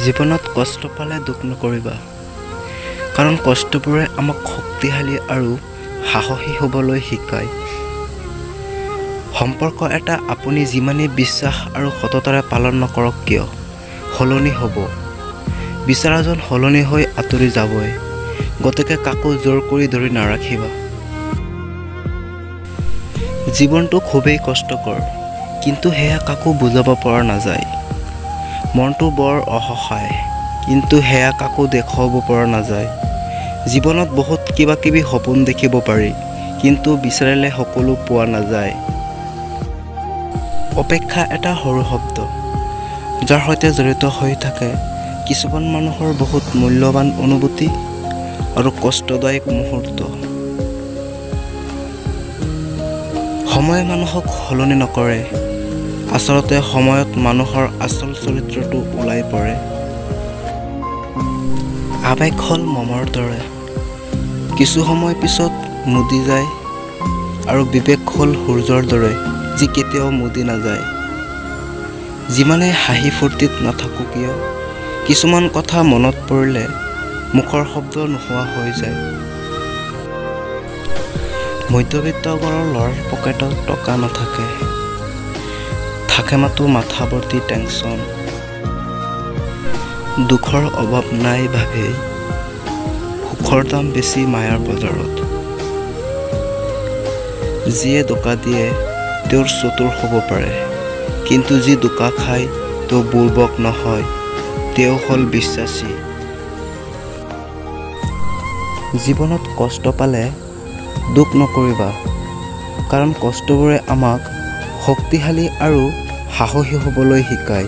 জীৱনত কষ্ট পালে দুখ নকৰিবা, কাৰণ কষ্টবোৰে আমাক শক্তিশালী আৰু সাহসী হ'বলৈ শিকায়। সম্পৰ্ক এটা আপুনি যিমানেই বিশ্বাস আৰু সততাৰে পালন নকৰক কিয়, সলনি হ'ব। বিচৰাজন সলনি হৈ আঁতৰি যাবই। গতিকে কাকো জোৰ কৰি ধৰি নাৰাখিবা। জীৱনটো খুবেই কষ্টকৰ, কিন্তু সেয়া কাকো বুজাব পৰা নাযায়। মনটো বৰ অসহায়, কিন্তু সেয়া কাকো দেখুৱাব পৰা নাযায়। জীৱনত বহুত কিবা কিবি সপোন দেখিব পাৰি, কিন্তু বিচাৰিলে সকলো পোৱা নাযায়। অপেক্ষা এটা সৰু শব্দ, যাৰ সৈতে জড়িত হৈ থাকে কিছুমান মানুহৰ বহুত মূল্যৱান অনুভূতি আৰু কষ্টদায়ক মুহূৰ্ত। সময়ে মানুহক সলনি নকৰে, আচলতে সময়ত মানুহৰ আচল চৰিত্ৰটো ওলাই পৰে। আৱেগ হ'ল মমৰ দৰে, কিছু সময় পিছত মুদি যায়, আৰু বিবেক হ'ল সূৰ্যৰ দৰে, যি কেতিয়াও মুদি নাযায়। যিমানেই হাঁহি ফূৰ্তিত নাথাকোঁ কিয়, কিছুমান কথা মনত পৰিলে মুখৰ শব্দ নোহোৱা হৈ যায়। মধ্যবিত্ত ঘৰৰ ল'ৰাৰ পকেটত টকা নাথাকে, থাকে মাথোঁ মাথা ভৰ্তি টেনশ্যন। দুখৰ অভাৱ নাই বাবেই সুখৰ দাম বেছি মায়াৰ বজাৰত। যিয়ে ধোকা দিয়ে তেওঁৰ চতুৰ হ'ব পাৰে, কিন্তু যি ধোকা খায় তেওঁ বুৰ্বক নহয়, তেওঁ হ'ল বিশ্বাসী। জীৱনত কষ্ট পালে দুখ নকৰিবা, কাৰণ কষ্টবোৰে আমাক শক্তিশালী আৰু সাহসী হ'বলৈ শিকায়।